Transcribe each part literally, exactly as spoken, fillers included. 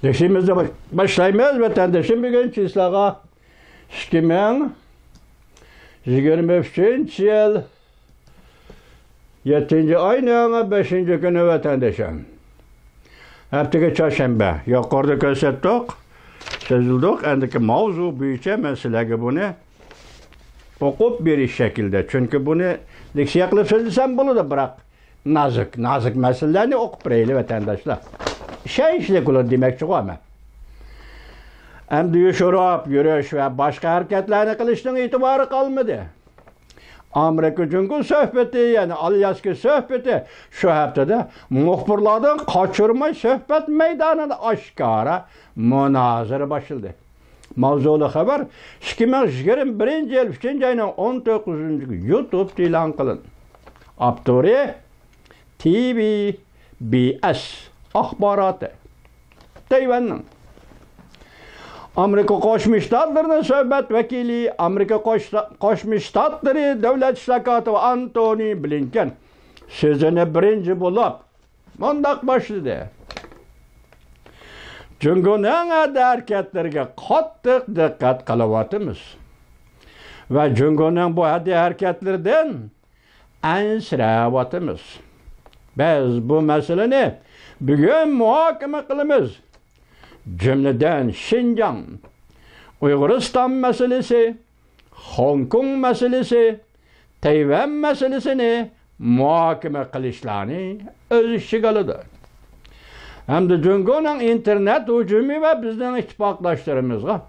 دېسىمىزدە باش-، باشلايمىز، ۋەتەندىشىم. بۈگۈن چىسلاغا ئىككى مىڭ يىگىرمە ئۈچىنچى يىل يەتتىنچى ئاينىڭ بەشىنچى كۈنى، ۋەتەندىشىم. ھەپتىگە چارشەنبە. يۇقىرىدا كۆرسەتتۇق، سۆزلىدۇق. ئەندىكى ماۋزۇ بويىچە مەسىلىگە بۇنى ئوقۇپ بېرىش شەكلىدە. چۈنكى بۇنى لېكسىيە قىلىپ سۆزلىسەم بولىدۇ، بىراق نازۇك، نازۇك مەسىلىلەرنى ئوقۇپ بېرەيلى، ۋەتەنداشلار. ئىشەنچلىك بولىدۇ دېمەكچىغۇ مەن. ئەمدى يوشۇرۇپ يۈرۈش ۋە باشقا ھەرىكەتلەرنى قىلىشنىڭ ئېتىبارى قالمىدى. ئامېرىكا جۇڭگو سۆھبىتى، يەنى ئالياسكا سۆھبىتى شۇ ھەپتىدە مۇخبىرلاردىن قاچۇرماي سۆھبەت مەيدانىدا ئاشكارا مۇنازىرە باشلىدى. ماۋزۇلۇق خەۋەر ئىككى مىڭ يىگىرمە بىرىنچى يىل ئۈچىنچى ئاينىڭ ئون توققۇزىنچى كۈنى يۇتۇبتا ئېلان قىلىندى. ئاپتورى تى ۋى بى ئېس ئاخباراتى. تەيۋەننىڭ ئامېرىكا قوشما شتاتلىرىنىڭ سۆھبەت ۋەكىلى، ئامېرىكا قوش-، قوشما شتاتلىرى دۆلەت ئىشلار كاتىپى ئانتونى بلىنكېن سۆزىنى بىرىنچى بولۇپ مۇنداق باشلىدى: جۇڭگونىڭ ھەدە ھەرىكەتلىرىگە قاتتىق دىققەت قىلىۋاتىمىز ۋە جۇڭگونىڭ بۇ ھەدە ھەرىكەتلىرىدىن ئەنسىرەۋاتىمىز. بىز بۇ مەسىلىنى بۈگۈن مۇھاكىمە قىلىمىز. جۈملىدىن شىنجاڭ، ئۇيغۇرىستان مەسىلىسى، خوڭكوڭ مەسىلىسى، تەيۋەن مەسىلىسىنى مۇھاكىمە قىلىشلارنى ئۆز ئىچىگە ئالىدۇ. ھەمدە جۇڭگونىڭ ئىنتېرنېت ھۇجۇمى ۋە بىزنىڭ ئىتتىپاقداشلىرىمىزغا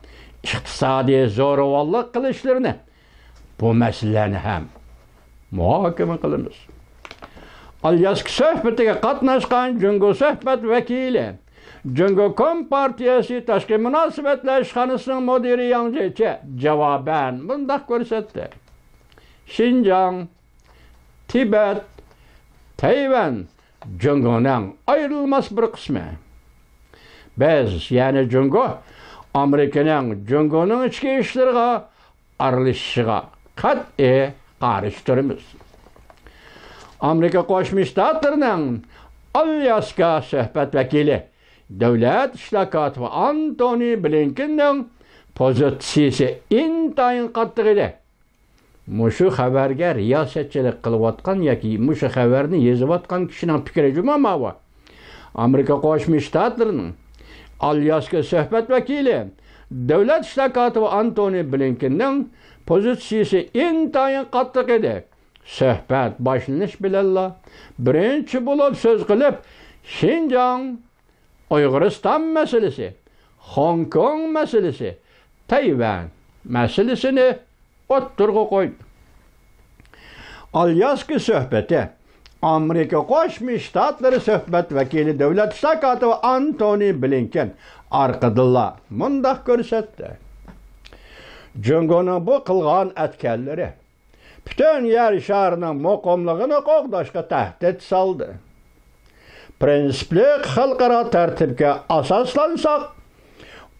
ئىقتىسادىي زورىۋاللىق قىلىشلىرىنى، بۇ مەسىلىلەرنى ھەم مۇھاكىمە قىلىمىز. ئالياسكا سۆھبىتىگە قاتناشقان جۇڭگو سۆھبەت ۋەكىلى، جۇڭگو كومپارتىيەسى تاشقى مۇناسىۋەتلەر ئىشخانىسىنىڭ مۇدىرى ياڭ جيېچى جاۋابەن مۇنداق كۆرسەتتى: شىنجاڭ، تىبەت، تەيۋەن جۇڭگونىڭ ئايرىلماس بىر قىسمى. بىز، يەنى جۇڭگو، ئامېرىكىنىڭ جۇڭگونىڭ ئىچكى ئىشلىرىغا ئارىلىشىشىغا قەتئىي قارشى تۇرىمىز. ئامېرىكا قوشما شتاتلىرىنىڭ ئالياسكا سۆھبەت ۋەكىلى، دۆلەت ئىشلار كاتىپى ئانتونى بلىنكېننىڭ پوزىتسىيىسى ئىنتايىن قاتتىق ئىدى. مۇشۇ خەۋەرگە رىياسەتچىلىك قىلىۋاتقان ياكى مۇشۇ خەۋەرنى يېزىۋاتقان كىشىنىڭ پىكرى جۇمۇ ماۋۇ. ئامېرىكا قوشما شتاتلىرىنىڭ ئالياسكا سۆھبەت ۋەكىلى، دۆلەت ئىشلار كاتىپى ئانتونى بلىنكېننىڭ پوزىتسىيىسى ئىنتايىن قاتتىق ئىدى. سۆھبەت باشلىنىش بىلەنلا بىرىنچى بولۇپ سۆز قىلىپ، شىنجاڭ، ئۇيغۇرىستان مەسىلىسى، خوڭكوڭ مەسىلىسى، تەيۋەن مەسىلىسىنى ئوتتۇرىغا قويدى. ئالياسكا سۆھبىتى، ئامېرىكا قوشما شتاتلىرى سۆھبەت ۋەكىلى، دۆلەت ئىشلار كاتىپى ئانتونى بلىنكېن ئارقىدىنلا مۇنداق كۆرسەتتى: جۇڭگونىڭ بۇ قىلغان ئەتكەنلىرى پۈتۈن يەر شارىنىڭ مۇقىملىقىنى قوغداشقا تەھدىت سالدى. پىرىنسىپلىق خەلقئارا تەرتىپكە ئاساسلانساق،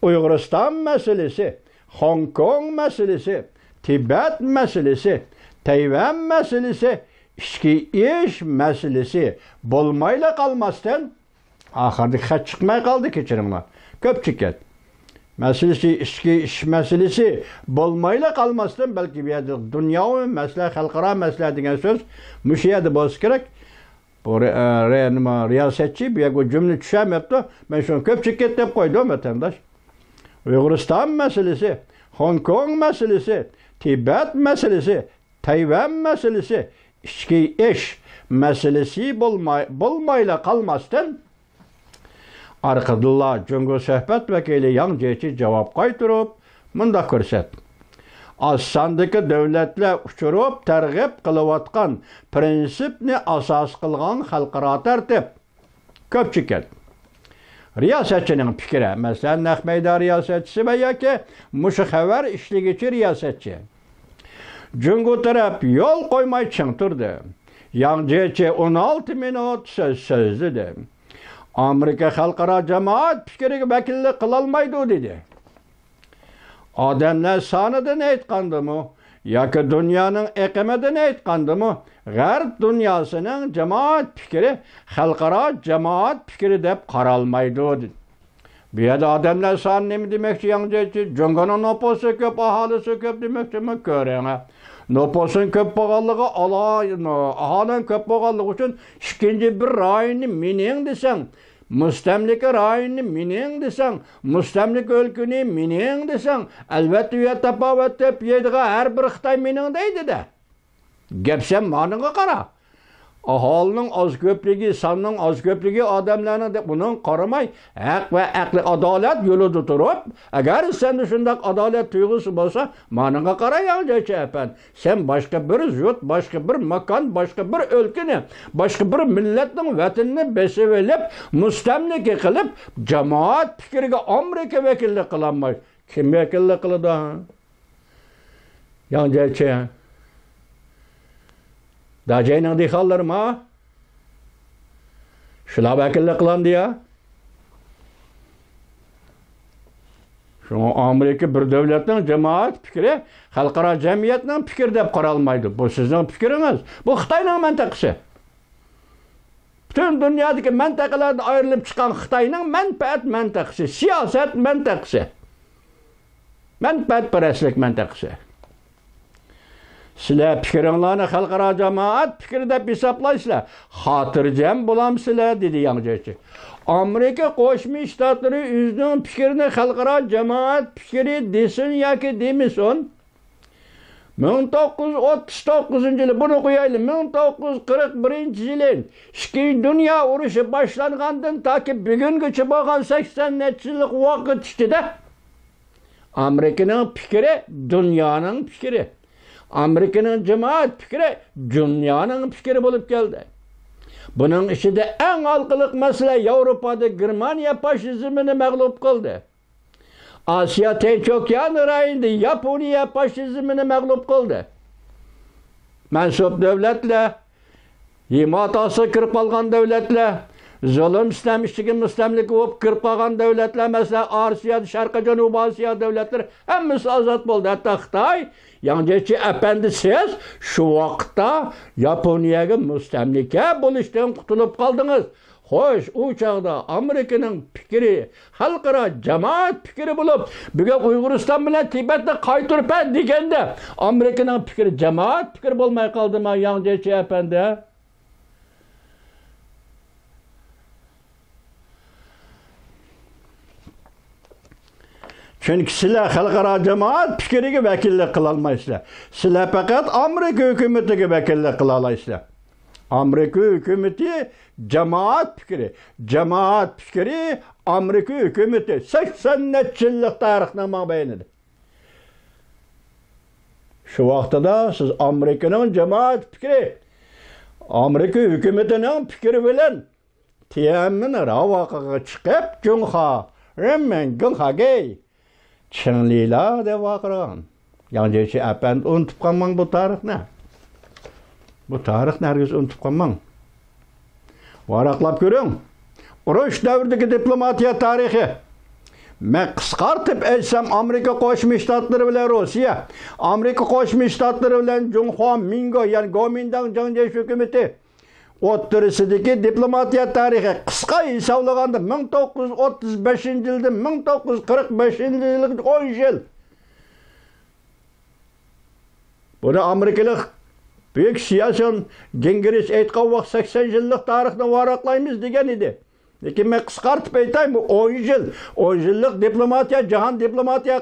ئۇيغۇرىستان مەسىلىسى، خوڭكوڭ مەسىلىسى، تىبەت مەسىلىسى، تەيۋەن مەسىلىسى، ئىچكى ئىش مەسىلىسى بولمايلا قالماستىن، ئاخىرىدىكى خەت چىقماي قالدى، كەچۈرۈڭلار. كۆپ چېكەت. مەسىلىسى، ئىچكى ئىش مەسىلىسى بولمايلا قالماستىن، بەلكى بۇ يەردە دۇنياۋى مەسىلە، خەلقئارا مەسىلە دېگەن سۆز مۇشۇ يەردە بولسا كېرەك. بۇ رە-، رە-، نېمە، رىياسەتچى بۇ يەرگە جۈملە چۈشەلمەپتۇ. مەن شۇنى كۆپ چېكەت دەپ قويدۇم، ۋەتەنداش. ئۇيغۇرىستان مەسىلىسى، خوڭكوڭ مەسىلىسى، تىبەت مەسىلىسى، تەيۋەن مەسىلىسى ئىچكى ئىش مەسىلىسى بولماي-، بولمايلا قالماستىن، ئارقىدىنلا جۇڭگو سۆھبەت ۋەكىلى ياڭ جيېچى جاۋاب قايتۇرۇپ مۇنداق كۆرسەتتى: ئاز ساندىكى دۆلەتلەر ئۇچۇرۇپ تەرغىب قىلىۋاتقان پىرىنسىپنى ئاساس قىلغان خەلقئارا تەرتىپ. كۆپچىكەن. رىياسەتچىنىڭ پىكرى، مەسىلەن، نەق مەيدان رىياسەتچىسى ۋە ياكى مۇشۇ خەۋەر ئىشلىگۈچى رىياسەتچى. جۇڭگو تەرەپ يول قويماي چىڭ تۇردى. ياڭ جيېچى ئون ئالتە مىنۇت سۆز سۆزلىدى. ئامېرىكا خەلقئارا جامائەت پىكرىگە ۋەكىللىك قىلالمايدۇ، دېدى. ئادەملەر سانىدىن ئېيتقاندىمۇ ياكى دۇنيانىڭ ئېقىمىدىن ئېيتقاندىمۇ، غەرب دۇنياسىنىڭ جامائەت پىكرى خەلقئارا جامائەت پىكرى دەپ قارالمايدۇ، دېدى. بۇ يەردە ئادەملەر سانى نېمە دېمەكچى ياڭ جيېچى؟ جۇڭگونىڭ نوپۇسى كۆپ، ئاھالىسى كۆپ دېمەكچىمۇ؟ كۆرۈڭە. نوپۇسنىڭ كۆپ بولغانلىقى، ئالا-، ئاھالىنىڭ كۆپ بولغانلىقى ئۈچۈن ئىككىنچى بىر رايوننى مېنىڭ دېسەڭ، مۇستەملىكە رايونىنى مېنىڭ دېسەڭ، مۇستەملىكە ئۆلكىنى مېنىڭ دېسەڭ، ئەلۋەتتە، ئۇ يەر تاپاۋەت تېپىپ يەيدىغان ھەر بىر خىتاي مېنىڭ دەيدۇ-دە. گەپ سەن مانىڭغا قارا. ئاھالىنىڭ ئاز كۆپلۈكى، ساننىڭ ئاز كۆپلۈكى ئادەملەرنىڭ دەپ ئۇنىڭغا قارىماي، ھەق ۋە ئەقلى ئادالەت يولىدا تۇرۇپ، ئەگەر سەندە شۇنداق ئادالەت تۇيغۇسى بولسا، مانىڭغا قارا ياڭ جيېچى ئەپەندى. سەن باشقا بىر يۇرت، باشقا بىر ماكان، باشقا بىر ئۆلكىنى، باشقا بىر مىللەتنىڭ ۋەتىنىنى بېسىۋېلىپ، مۇستەملىكە قىلىپ، جامائەت پىكرىگە ئامېرىكا ۋەكىللىك قىلالماي، كىم ۋەكىللىك قىلىدۇ؟ ياڭ جيېچى. داجەينىڭ دېھقانلىرىما؟ شۇلار ۋەكىللىك قىلامدۇ يا؟ شۇڭا ئامېرىكا بىر دۆلەتنىڭ جامائەت پىكرى خەلقئارا جەمئىيەتنىڭ پىكرى دەپ قارالمايدۇ. بۇ سىزنىڭ پىكرىڭىز. بۇ خىتاينىڭ مەنتىقىسى. پۈتۈن دۇنيادىكى مەنتىقىلەردىن ئايرىلىپ چىققان خىتاينىڭ مەنپەئەت مەنتىقىسى، سىياسەت مەنتىقىسى، مەنپەئەتپەرەسلىك مەنتىقىسى. سىلەر پىكرىڭلارنى خەلقئارا جامائەت پىكرى دەپ ھېسابلايسىلەر. خاتىرجەم بولامسىلەر؟ دېدى ياڭ جيېچى. ئامېرىكا قوشما شتاتلىرى ئۆزىنىڭ پىكرىنى خەلقئارا جامائەت پىكرى دېسۇن ياكى دېمىسۇن، مىڭ توققۇز يۈز ئوتتۇز توققۇزىنچى يىلى، بۇنى قويايلى، مىڭ توققۇز يۈز قىرىق بىرىنچى يىلى ئىككىنچى دۇنيا ئۇرۇشى باشلانغاندىن تاكى بۈگۈنگىچە بولغان سەكسەن نەچچە يىللىق ۋاقىت ئىچىدە ئامېرىكىنىڭ پىكرى دۇنيانىڭ پىكرى، ئامېرىكىنىڭ جامائەت پىكرى دۇنيانىڭ پىكرى بولۇپ كەلدى. بۇنىڭ ئىچىدە ئەڭ ھالقىلىق مەسىلە ياۋروپادا گېرمانىيە فاشىزمىنى مەغلۇپ قىلدى. ئاسىيا تىنچ ئوكيان رايونىدا ياپونىيە فاشىزمىنى مەغلۇپ قىلدى. مەنسۇپ دۆلەتلەر، ھىمايە ئاستىغا كىرىپ قالغان دۆلەتلەر، زۇلۇم سىتەم ئىچىگە مۇستەملىكە بولۇپ كىرىپ قالغان دۆلەتلەر، مەسىلەن، ئاسىيادا، شەرقىي جەنۇبىي ئاسىيا دۆلەتلىرى ھەممىسى ئازاد بولدى. ھەتتا خىتاي ياڭ جيېچى ئەپەندى، سىز شۇ ۋاقىتتا ياپونىيەگە مۇستەملىكە بولۇشتىن قۇتۇلۇپ قالدىڭىز. خوش، ئۇ چاغدا ئامېرىكىنىڭ پىكرى خەلقئارا جامائەت پىكرى بولۇپ، بۈگۈن ئۇيغۇرىستان بىلەن تىبەتنى قايتۇرۇپ بەر دېگەندە، ئامېرىكىنىڭ پىكرى جامائەت پىكرى بولماي قالدىما، ياڭ جيېچى ئەپەندى؟ چۈنكى سىلەر خەلقئارا جامائەت پىكرىگە ۋەكىللىك قىلالمايسىلەر. سىلەر پەقەت ئامېرىكا ھۆكۈمىتىگە ۋەكىللىك قىلالايسىلەر. ئامېرىكا ھۆكۈمىتى جامائەت پىكرى، جامائەت پىكرى ئامېرىكا ھۆكۈمىتى. سەكسەن نەچچە يىللىق تارىخنىڭ ماڭا بەينىدە. شۇ ۋاقتىدا سىز ئامېرىكىنىڭ جامائەت پىكرى، ئامېرىكا ھۆكۈمىتىنىڭ پىكرى بىلەن تيەنئەنمېن راۋاقىغا چىقىپ، جۇڭخۇا، رېنمېن گېڭخاگېي، چىڭلىلا دەپ ۋارقىرىغان. ياڭ جيېچى ئەپەندى، ئۇنتۇپ قالماڭ بۇ تارىخنى. بۇ تارىخنى ھەرگىز ئۇنتۇپ قالماڭ. ۋاراقلاپ كۆرۈڭ. ئۇرۇش دەۋرىدىكى دىپلوماتىيە تارىخى. مەن قىسقارتىپ ئېيتسام، ئامېرىكا قوشما شتاتلىرى بىلەن روسىيە، ئامېرىكا قوشما شتاتلىرى بىلەن جۇڭخۇا مىنگو، يەنى گومىنداڭ جاڭجيېشى ھۆكۈمىتى، ئوتتۇرىسىدىكى دىپلوماتىيە تارىخى، قىسقا ھېسابلىغاندا، مىڭ توققۇز يۈز ئوتتۇز بەشىنچى يىلدىن مىڭ توققۇز يۈز قىرىق بەشىنچى يىلغىچە ئون يىل. بۇنى ئامېرىكىلىق بۈيۈك سىياسىيون گىنگرىچ ئېيتقان ۋاقىت، سەكسەن يىللىق تارىخنى ۋاراقلايمىز دېگەن ئىدى. لېكىن مەن قىسقارتىپ ئېيتاي، بۇ ئون يىل، ئون يىللىق دىپلوماتىيە، جاھان دىپلوماتىيە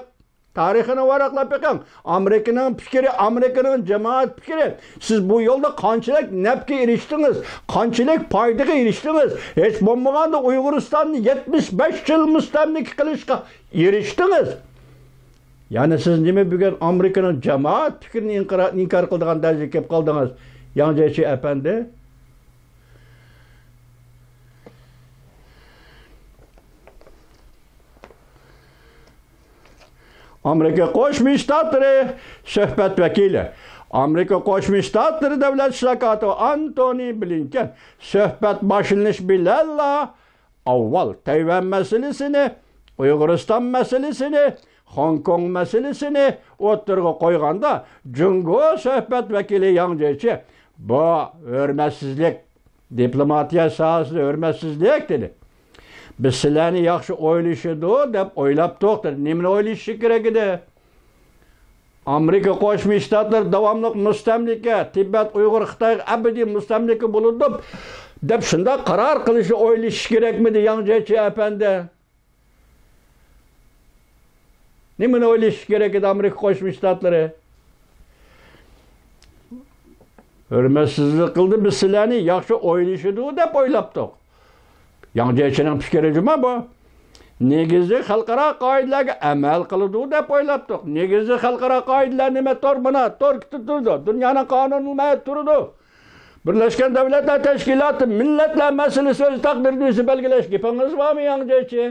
تارىخىنى ۋاراقلاپ بېقىڭ. ئامېرىكىنىڭ پىكرى، ئامېرىكىنىڭ جامائەت پىكرى. سىز بۇ يولدا قانچىلىك نەپكە ئېرىشتىڭىز، قانچىلىك پايدىغا ئېرىشتىڭىز؟ ھېچ بولمىغاندا ئۇيغۇرىستاننى يەتمىش بەش يىل مۇستەملىكە قىلىشقا ئېرىشتىڭىز. يەنى سىز نېمە بۈگۈن ئامېرىكىنىڭ جامائەت پىكرىنى ئىنقىرا-، ئىنكار قىلىدىغان دەرىجىگە كېلىپ قالدىڭىز، ياڭ جيېچى ئەپەندى؟ ئامېرىكا قوشما شتاتلىرى سۆھبەت ۋەكىلى، ئامېرىكا قوشما شتاتلىرى دۆلەت ئىشلار كاتىپى ئانتونى بلىنكېن سۆھبەت باشلىنىش بىلەنلا ئاۋۋال تەيۋەن مەسىلىسىنى، ئۇيغۇرىستان مەسىلىسىنى، خوڭكوڭ مەسىلىسىنى ئوتتۇرىغا قويغاندا، جۇڭگو سۆھبەت ۋەكىلى ياڭ جيېچى بۇ ھۆرمەتسىزلىك، دىپلوماتىيە ساھەسىدە ھۆرمەتسىزلىك دېدى. بىز سىلەرنى ياخشى ئويلىشىدۇ دەپ ئويلاپتۇق، دېدى. نېمىنى ئويلىشىشى كېرەك ئىدى؟ ئامېرىكا قوشما شتاتلىرى داۋاملىق مۇستەملىكە، تىبەت، ئۇيغۇر، خىتايغا ئەبەدىي مۇستەملىكە بولىدۇ دەپ شۇنداق قارار قىلىشنى ئويلىشىش كېرەكمىدى، ياڭ جيېچى ئەپەندى؟ نېمىنى ئويلىشىش كېرەك ئىدى ئامېرىكا قوشما شتاتلىرى؟ ھۆرمەتسىزلىك قىلدى، بىز سىلەرنى ياخشى ئويلىشىدۇ دەپ ئويلاپتۇق. ياڭ جيېچىنىڭ پىكرى جۇما بۇ. نېگىزلىك خەلقئارا قائىدىلەرگە ئەمەل قىلىدۇ دەپ ئويلاپتۇق. نېگىزلىك خەلقئارا قائىدىلەر نېمە؟ تور، مانا تور كېتىپ تۇرىدۇ. دۇنيانىڭ قانۇنى مانا تۇرىدۇ. بىرلەشكەن دۆلەتلەر تەشكىلاتى مىللەتلەر مەسىلىسى ئۆز تەقدىرىنى ئۆزى بەلگىلەش گېپىڭىز بارمۇ، ياڭ جيېچى؟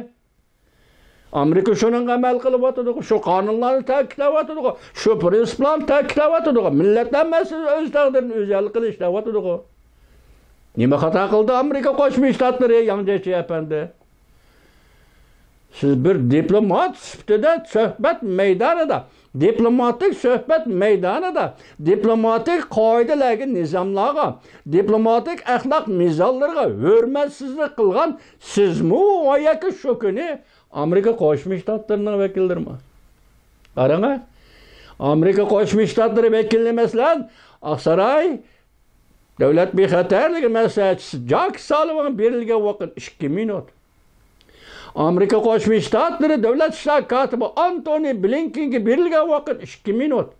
ئامېرىكا شۇنىڭغا ئەمەل قىلىۋاتىدۇ، شۇ قانۇنلارنى تەكىتلەۋاتىدۇ، شۇ پرىنسىپلارنى تەكىتلەۋاتىدۇ. مىللەتلەر مەسىلىسى ئۆز تەقدىرىنى ئۆزى ھەل قىلىش دەۋاتىدۇ. نېمە خاتا قىلدى ئامېرىكا قوشما شتاتلىرى، ياڭ جيېچى ئەپەندى؟ سىز بىر دىپلومات سۈپىتىدە سۆھبەت مەيدانىدا، دىپلوماتىك سۆھبەت مەيدانىدا، دىپلوماتىك قائىدىلەرگە، نىزاملارغا، دىپلوماتىك ئەخلاق مىزانلىرىغا ھۆرمەتسىزلىك قىلغان سىزمۇ ۋە ياكى شۇ كۈنى ئامېرىكا قوشما شتاتلىرىنىڭ ۋەكىللىرىمۇ. قاراڭە، ئامېرىكا قوشما شتاتلىرى ۋەكىلى، مەسىلەن، ئاقساراي دۆلەت بىخەتەرلىكى مەسلىھەتچىسى جاك سالىۋانغا بېرىلگەن ۋاقىت ئىككى مىنۇت. ئامېرىكا قوشما شتاتلىرى دۆلەت ئىشلار كاتىپى ئانتونى بلىنكېنگە بېرىلگەن ۋاقىت ئىككى مىنۇت.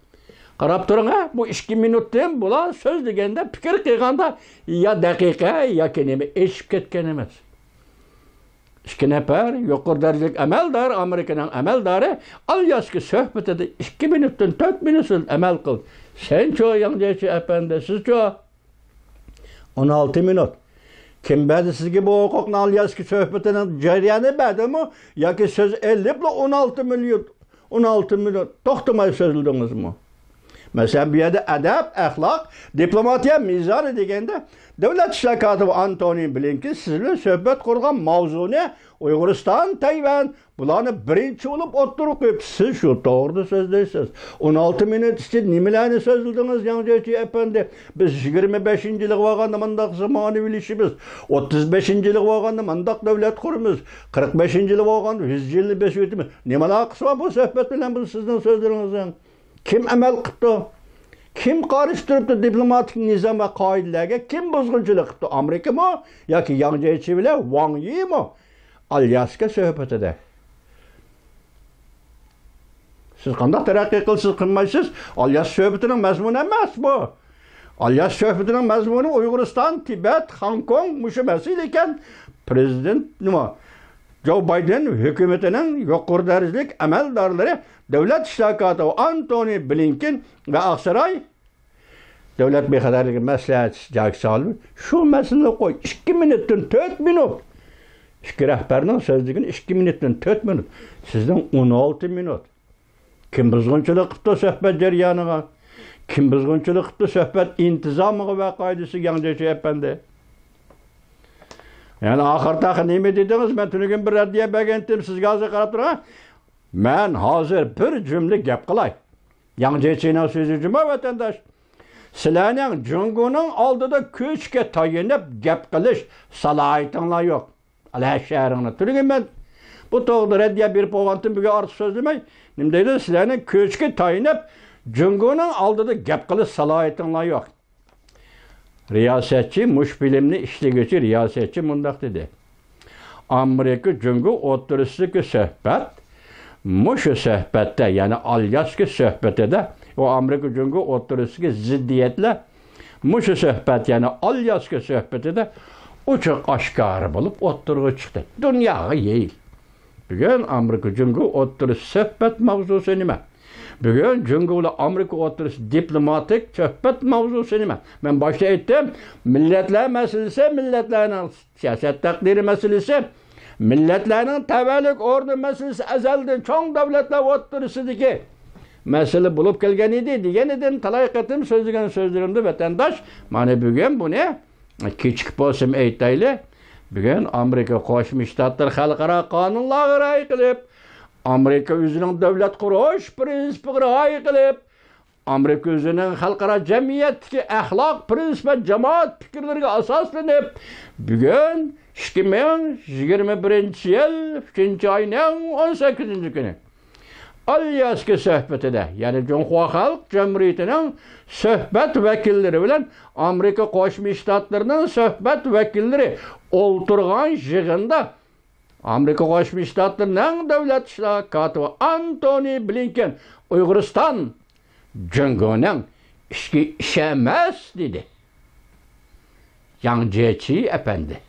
قاراپ تۇرۇڭ، ھە، بۇ ئىككى مىنۇتتىن بۇلار سۆزلىگەندە، پىكىر قىلغاندا يا دەقىقە ياكى نېمە ئېشىپ كەتكەن ئەمەس. ئىككى نەپەر يۇقىرى دەرىجىلىك ئەمەلدار، ئامېرىكىنىڭ ئەمەلدارى ئالياسكا سۆھبىتىدە ئىككى مىنۇتتىن تۆت مىنۇت سۆز ئەمەل قىلدى. سەنچۇ، ياڭ جيېچى ئەپەندى، سىزچۇ؟ ئون ئالتە مىنۇت. كىم بەردى سىزگە بۇ ھوقۇقنى ئالياسكا سۆھبىتىنىڭ جەريانى بەردىمۇ؟ ياكى سۆز ئېلىپلا ئون ئالتە مىنۇت، ئون ئالتە مىنۇت توختىماي سۆزلىدىڭىزمۇ؟ مەسىلەن، بۇ يەردە ئەدەپ، ئەخلاق، دىپلوماتىيە مىزانى دېگەندە، دۆلەت ئىشلار كاتىپى ئانتونى بلىنكېن سىز بىلەن سۆھبەت قۇرغان ماۋزۇنى ئۇيغۇرىستان، تەيۋەن، بۇلارنى بىرىنچى بولۇپ ئوتتۇرىغا قويۇپ، سىز شۇ توغرىدا سۆزلەيسىز. ئون ئالتە مىنۇت ئىچىدە نېمىلەرنى سۆزلىدىڭىز، ياڭ جيېچى ئەپەندى؟ بىز يىگىرمە بەشىنچى يىلغا بارغاندا مۇنداق زامانىۋىلىشىمىز، ئوتتۇز بەشىنچى يىلغا بارغاندا مۇنداق دۆلەت قۇرىمىز، قىرىق بەشىنچى يىلغا بارغاندا يۈز يىلنى بېسىۋېتىمىز. نېمە ئالاقىسى بار بۇ سۆھبەت بىلەن بۇ سىزنىڭ سۆزلىرىڭىزنىڭ؟ كىم ئەمەل قىپتۇ؟ كىم قارشى تۇرۇپتۇ دىپلوماتىك نىزام ۋە قائىدىلەرگە؟ كىم بۇزغۇنچىلىق قىپتۇ؟ ئامېرىكىمۇ ياكى ياڭ جيېچى بىلەن ۋاڭ يىمۇ؟ ئالياسكا سۆھبىتىدە. سىز قانداق تەرەققىي قىلسىز قىلمايسىز، ئالياسكا سۆھبىتىنىڭ مەزمۇنى ئەمەس بۇ. ئالياسكا سۆھبىتىنىڭ مەزمۇنى ئۇيغۇرىستان، تىبەت، خاڭكوڭ، مۇشۇ مەسىلە ئىكەن. پرېزىدېنت نېمە؟ جو بايدېن ھۆكۈمىتىنىڭ يۇقىرى دەرىجىلىك ئەمەلدارلىرى، دۆلەت ئىشلار كاتىپى ئانتونى بلىنكېن ۋە ئاقساراي دۆلەت بىخەتەرلىكى مەسلىھەتچىسى جاك سالىۋان شۇ مەسىلىنى قوي، ئىككى مىنۇتتىن تۆت مىنۇت. ئىككى رەھبەرنىڭ سۆزلىگىنى ئىككى مىنۇتتىن تۆت مىنۇت. سىزنىڭ ئون ئالتە مىنۇت. كىم بۇزغۇنچىلىق قىپتۇ سۆھبەت جەريانىغا؟ كىم بۇزغۇنچىلىق قىپتۇ سۆھبەت ئىنتىزامىغا ۋە قائىدىسىگە، ياڭ جيېچى ئەپەندى؟ يەنى ئاخىرىدا نېمە دېدىڭىز؟ مەن تۈنۈگۈن بىر رەددىيە بەرگەنتىم سىزگە، ھازىر قاراپ تۇرۇڭ. مەن ھازىر بىر جۈملە گەپ قىلاي. ياڭ جيېچىنىڭ سۆزى جۇما، ۋەتەنداش. سىلەرنىڭ جۇڭگونىڭ ئالدىدا كۈچكە تايىنىپ گەپ قىلىش سالاھىيىتىڭلار يوق. ئەلە شەھىرىڭلار. تۈنۈگۈن مەن بۇ توغرىدا رەددىيە بېرىپ بولغانتىم، بۈگۈن ئارتۇق سۆزلىمەي. نېمە دەيدۇ؟ سىلەرنىڭ كۈچكە تايىنىپ جۇڭگونىڭ ئالدىدا گەپ قىلىش سالاھىيىتىڭلار يوق. رىياسەتچى، مۇشۇ فىلىمنى ئىشلىگۈچى رىياسەتچى مۇنداق دېدى: ئامېرىكا جۇڭگو ئوتتۇرىسىدىكى سۆھبەت، مۇشۇ سۆھبەتتە، يەنى ئالياسكا سۆھبىتىدە، ئۇ ئامېرىكا جۇڭگو ئوتتۇرىسىدىكى زىددىيەتلەر مۇشۇ سۆھبەت، يەنى ئالياسكا سۆھبىتىدە ئوچۇق ئاشكارا بولۇپ ئوتتۇرىغا چىقتى. دۇنياغا يېيىلدى. بۈگۈن ئامېرىكا جۇڭگو ئوتتۇرىسى سۆھبەت ماۋزۇسى نېمە؟ بۈگۈن جۇڭگو بىلەن ئامېرىكا ئوتتۇرىسى دىپلوماتىك سۆھبەت ماۋزۇسى نېمە؟ مەن باشتا ئېيتتىم، مىللەتلەر مەسىلىسى، مىللەتلەرنىڭ سىياسەت تەقدىرى مەسىلىسى، مىللەتلەرنىڭ تەۋەلىك ئورنى مەسىلىسى ئەزەلدىن چوڭ دۆلەتلەر ئوتتۇرىسىدىكى مەسىلە بولۇپ كەلگەن ئىدى، دېگەن ئىدىم، تالاي قېتىم سۆزلىگەن سۆزلىرىمدە، ۋەتەنداش. مانا بۈگۈن بۇنى كېچىكىپ بولسىمۇ ئېيتايلى. بۈگۈن ئامېرىكا قوشما شتاتلىرى خەلقئارا قانۇنلارغا رىئايە قىلىپ، ئامېرىكا ئۆزىنىڭ دۆلەت قۇرۇش پرىنسىپىغا رىئايە قىلىپ، ئامېرىكا ئۆزىنىڭ خەلقئارا جەمئىيەتتىكى ئەخلاق پرىنسىپ ۋە جامائەت پىكىرلىرىگە ئاساسلىنىپ، بۈگۈن ئىككى مىڭ يىگىرمە بىرىنچى يىل ئۈچىنچى ئاينىڭ ئون سەككىزىنچى كۈنى ئالياسكا سۆھبىتىدە، يەنى جۇڭخۇا خەلق جۇمھۇرىيىتىنىڭ سۆھبەت ۋەكىللىرى بىلەن ئامېرىكا قوشما شتاتلىرىنىڭ سۆھبەت ۋەكىللىرى ئولتۇرغان يىغىندا ئامېرىكا قوشما شتاتلىرىنىڭ دۆلەت ئىشلار كاتىپى ئانتونى بلىنكېن ئۇيغۇرىستان جۇڭگونىڭ ئىچكى ئىشى ئەمەس، دېدى. ياڭ جيېچى ئەپەندى.